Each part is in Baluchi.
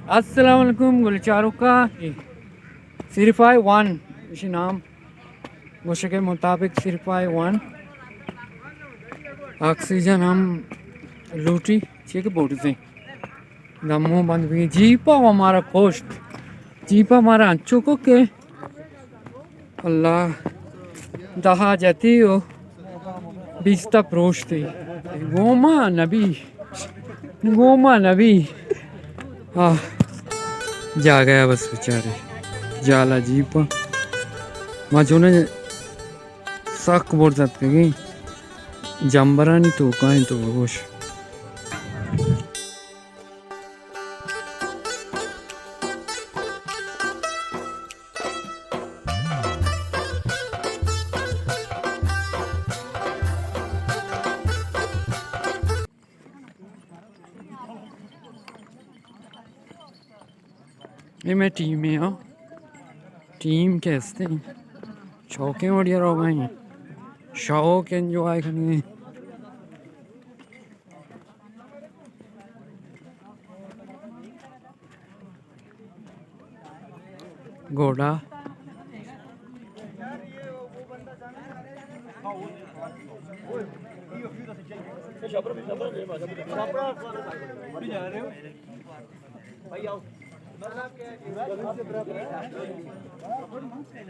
السلام علیکم گل چاروکا، سیریفائی ون، اشی نام گوشگ ءِ مطابق سیریفائی ون آکسیجن ہم لوٹی، چی کہ بوٹزیں دمو بند بھی۔ جیپا و ہمارا پشت، جیپا ہمارا انچو کو کہ اللہ دہا جتی و بیستا پروشتی۔ گوما نبی، گوما نبی۔ آہ، جاگہ بس بیچارے۔ جالا جیپا۔ ما چونے سک برز اتکگیں۔ جمبرانی توکا ایں تو بگوش۔ اے مئے ٹیم ایں، ہاں۔ ٹیم کہ ہستیں۔ شوقیں وڑیا روگا ایں۔ شوق انجوائے کنگے۔ گھوڑا۔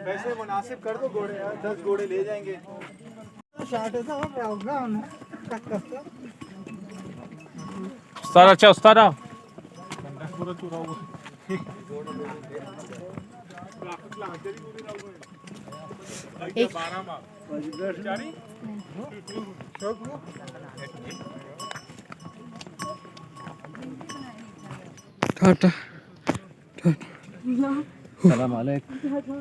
پیسے مناسب کر دو، گھوڑے، دس گھوڑے لے جائیں گے۔ استاد اچھا، استاد آ۔ ٹاٹا۔ سلام علیکم۔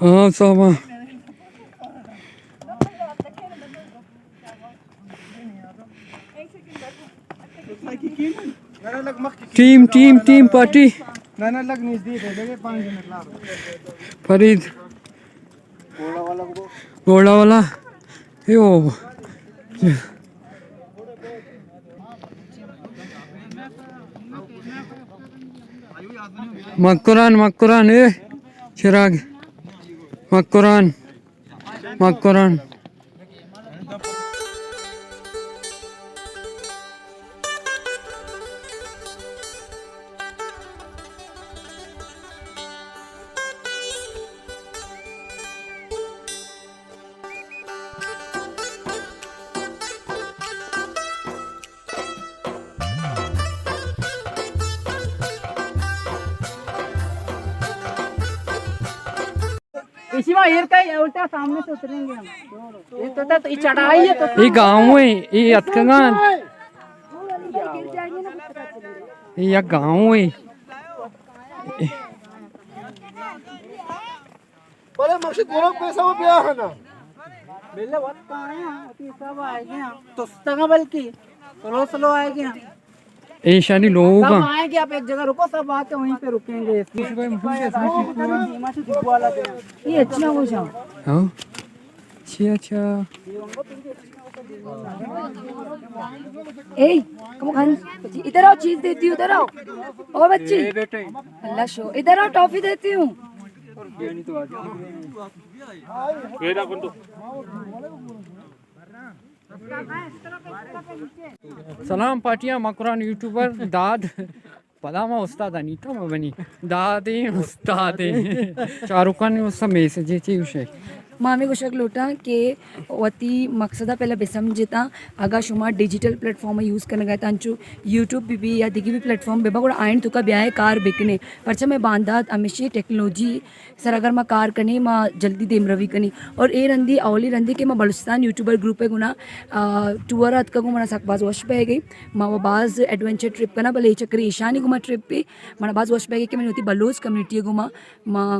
ہاں، صاحب۔ Team, team, team party. Farid. گھوڑا والا۔ اے او۔ مکران، مکران، اے چراغ۔ مکران، مکران۔ اسی میں ایر کا ہے، الٹا سامنے سے اتریں گے ہم۔ یہ تو، تو، تو یہ چڑھائی ہے تو۔ یہ گاؤں ہے، یہ اتکگان۔ یہ یک گاؤں ہے۔ بلے مرشد گورک پیسہ وہ بیا ہے نا۔ بلے وقت آئے ہیں، اتی سب آئے گئے ہیں۔ تو ستگا بلکہ سلو سلو آئے گئے ہیں۔ ایشانی لوگ سب ہیں۔ آئیں گے، آپ ایک جگہ رکو، سب آ کے وہیں پہ رکیں گے۔ یہ اچھی نہ ہو جاؤ۔ ہاں۔ اچھا، اچھا۔ اے، کم کھان، ادھر آؤ، چیز دیتی ہوں، ادھر آؤ۔ او بچی۔ اللہ شو، ادھر آؤ، ٹافی دیتی ہوں۔ سلام پارٹیاں، مکران یوٹیوبر داد۔ پدا ما استاد انیتا ما بنی۔ دادیں استادیں۔ چاروکانی واسطہ میسج چی گوشے؟ ما ہمے گوشگ لوٹاں کہ وتی مقصد ءَ پہلا بہ سمجھتاں۔ اگاں شما ڈیجیٹل پلیٹ فارم ءَ یوز کنگ ءَ ات، انچو یوٹیوب بہ بی یا دگہ بھی پلیٹ فارم بہ با، گڑا آئین توکا بیائے کار بکنے۔ پرچہ مئے باندات ہمیشی ٹیکنالوجی سر اگر ما کار کنیں، ما جلدی دیمروی کنیں۔ اور اے رندی، اولی رندی کہ ما بلوچستان یوٹیوبر گروپ ءِ گنا، آ، ٹور ءَ اتکگوں، منا سک باز وش بہ گئی۔ ما و باز ایڈونچر ٹرپ کناں، بلے اے چکر ایشانی گما ٹرپ پہ منا باز وش بہ گئی کہ منی وتی بلوچ کمیونٹی ءِ گما ما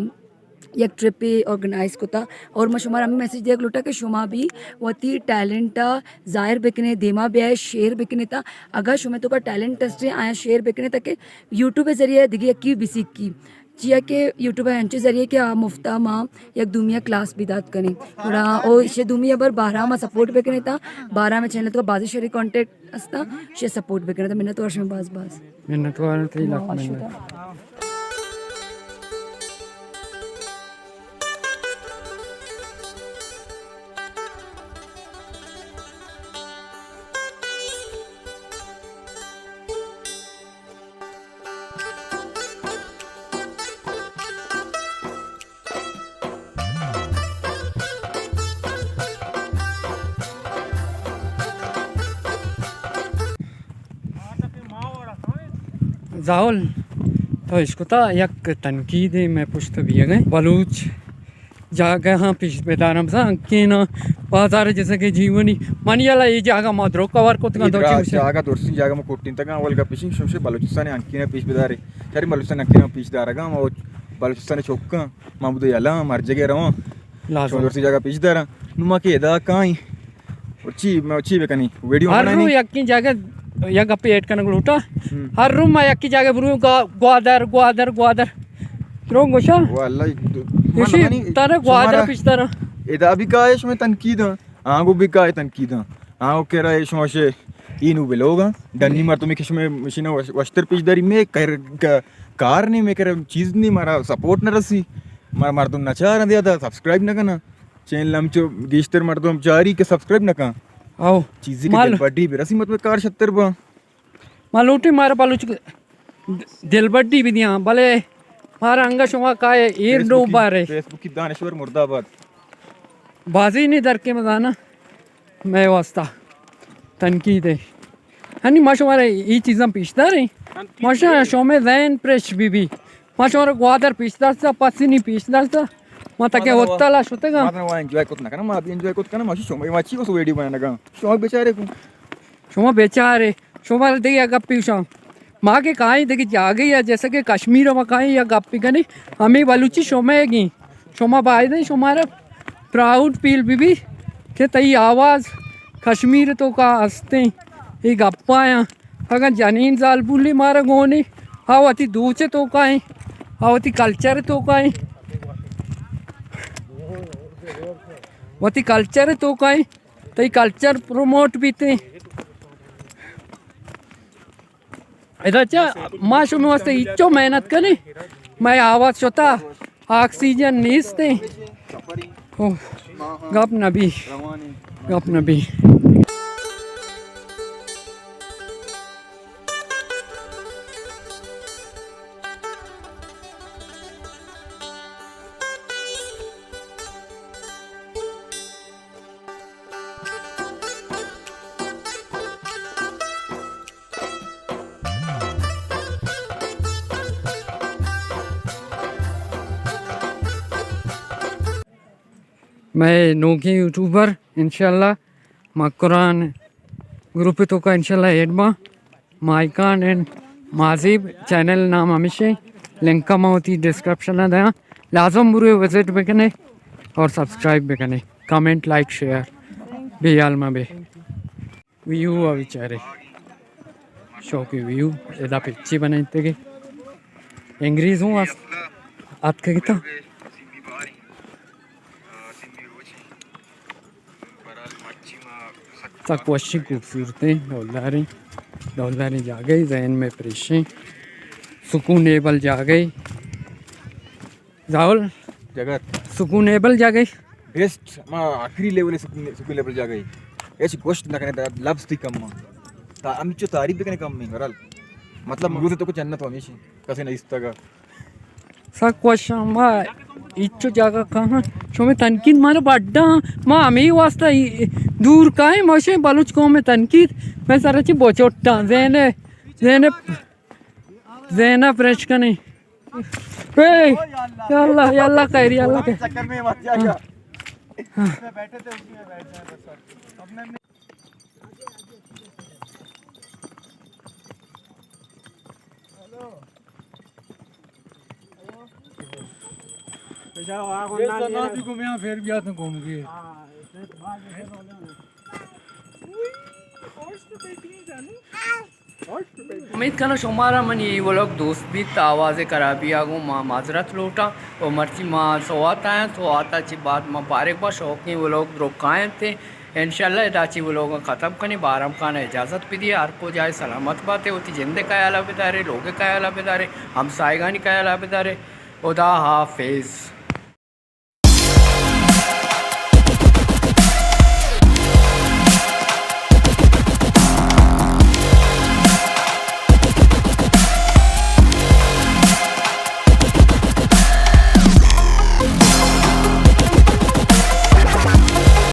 یک ٹرپے آرگنائز کتا۔ اور ما شمارا ہمیں میسج دیگ لوٹا کہ شما بھی وتی ٹیلنٹ ءَ ظاہر بکنے، دیما بیائے، شیئر بکنے تا۔ اگاں شمے توکا ٹیلنٹ ہستے، آیا شیئر بکنے تا کہ یوٹیوب ءِ ذریعہ دگہ یکی بھی سیکھی۔ چیا کہ یوٹیوب انچو ذریعہ کہ آ مفتا ما یک دومی کلاس بھی دات کنیں۔ گڑا او ایشی دومی بر بارہ ما سپورٹ بکنیں تا، بارہ میں چینل تو بازی شری کانٹیکٹ استا، شے سپورٹ بکنیں تا۔ منت وار شما باز باز۔ منت وار تئی لکھ منت۔ زاول، تو اشکتا یک تنقیدے میں پشت بیگئے بلوچ جاگہاں پیش بداراں، بزاں ہنکیناں بازار جیسا کہ جیونی منی یلا اے جاگہ ما درو کور کتگاں۔ اے تو درا چی گوشے؟ جاگہ درسیں جاگہ ما کوٹینتگاں، اول گپ اشی شمشے بلوچستان ہنکیناں پیش بدارے، چاری بلوچستان ہنکیناں پیش دارگاں، ما بلوچستان چوکاں، ما بدو یلا مرجگے رواں، لازم۔ شما درسیں جاگہ پیش داراں۔ نو ما کہ ادا کائیں، اور چی، ما چی بکنی؟ ویڈیو ہر بنانی؟ رو یکی جاگہ، یک گپے ایڈ کنگ لوٹا۔ ہم۔ ہر رو ما یکی جاگہ برو گوا-، گوادر، گوادر، گوادر۔ درو گوشا؟ واللہ، ایشی تارا گوادر پیش دارا۔ ادا بھی کائے شما تنقید ہاں۔ آنگو بھی کائے تنقید ہاں۔ آنگو کہہ رہا ہے شما شے اینو بلوگا۔ ڈنی مردمی کہ شما مشینہ وش-، وشتر پیش داری میں کر-، ک-، کار نہیں، میں کر چیز نہیں، مارا سپورٹ نہ رسی۔ مارا مردم نہ چارا دیا دا، سبسکرائب نہ کنا۔ چینل ہم چو گیشتر مردم چاری کہ سبسکرائب نہ کن۔ او۔ چیزی کہ مال۔ دل بڈی برسی مطلب کار شتر با۔ ما لوٹیں مارا بلوچ دلبڈی بدیاں، بلے مارا انگا شما کائے ایر فیس بکی، ڈوبارے۔ فیس بکی دانشور مردہ آباد۔ بازی نی در کے مزانا میں واسطہ تنقید ہے۔ ہنی ما شمارا ای چیزاں پیش داریں۔ ما شا-، شومے ذہن پریش بی بی۔ ما شمارا گوادر پیش داشتا، پسنی پیش داشتا۔ ما تکے ما ہوتلا شتگا۔ ما تنوا انجوائے کت نہ کنا، ما بھی انجوائے کت کنا، ما شما، ما چی واسو ویڈیو بنانا گا۔ شما بیچارے کو۔ شما بیچارے۔ شمارا دگہ یک گپے گوشاں۔ ما کہ کائیں دگہ جاگہے یا جیسا کہ کشمیر ما کائیں یا گپے کنیں، ہمے بلوچی شمئیگیں۔ شما بایدیں شمارا پراؤڈ فیل بی بی کہ تئی آواز کشمیر توکا ہستیں۔ اے گپایاں اگاں جنین زالبولے مارا گونے، آ وتی دوچ توکائیں، آ وتی کلچر توکائیں، وتی کلچر توکائیں، تئی کلچر پروموٹ بیتیں۔ ادا چا ما شما واسطہ ہچو محنت کنیں، مئے آواز شتا، آکسیجن نیست۔ او، گپ نبی، گپ نبی۔ مئے نوکیں یوٹیوبر انشاءاللہ مکران گروپ توکا انشاءاللہ ایڈ باں۔ مائیکان اینڈ مازیب چینل نام ہمیشیں، لنک ما وتی ڈسکرپشن ءَ دیاں، لازم بروے وزٹ بکنے اور سبسکرائب بکنے، کمنٹ، لائک، شیئر، بے حال مہ بے۔ ویو ءَ بیچارے، شوقی ویو، ادا پچے بنائینتگے۔ انگریز ہوں اتکگتا۔ سک وشیں خوبصورتیں ڈولداریں، ڈولداریں جاگہے، ذہن میں فریشیں، سکون ایبل جاگہے۔ زاول۔ جگت۔ سکون ایبل جاگہے۔ بیسٹ، ما آخری لیول سکون، سکون لیول جاگہے۔ ایش گوشت نہ کنے، لفظ تئی کم۔ تا ہمچو تعریف بکنے کم میں، بہرحال۔ مطلب، مروت تو کو جنت ہمیشہ کسے نہ استگا۔ سک وش آں، ما ہچو جاگہ کاہاں، شمے تنقید مارا بڈا، ما ہمے واسطہ ای دور کائیں، ما شے بلوچ قوم تنقید، میں سر چی بوچوٹاں، زینے، زینے، زینا پریش کنے۔ اے، یا اللہ، یا اللہ خیر، یا اللہ خیر۔ ہاں۔ ہاں۔ امید کناں شمارا منی اے ولوگ دوست بیت، آواز خرابی آ گوں ما معذرت لوٹاں۔ و مرچی ما سوات آیاں، سوات ءَ چہ بعد ما پارگ باں، شوقیں ولوگ درو کاینت۔ انشاءاللہ ادا چہ ولوگ ختم کنیں، بارام خان اجازت بدی، ہر کجائے سلامت باتے، وتی جند خیال بدارے، لوگ خیال بدارے، ہمسائگانی خیال بدارے۔ خدا حافظ۔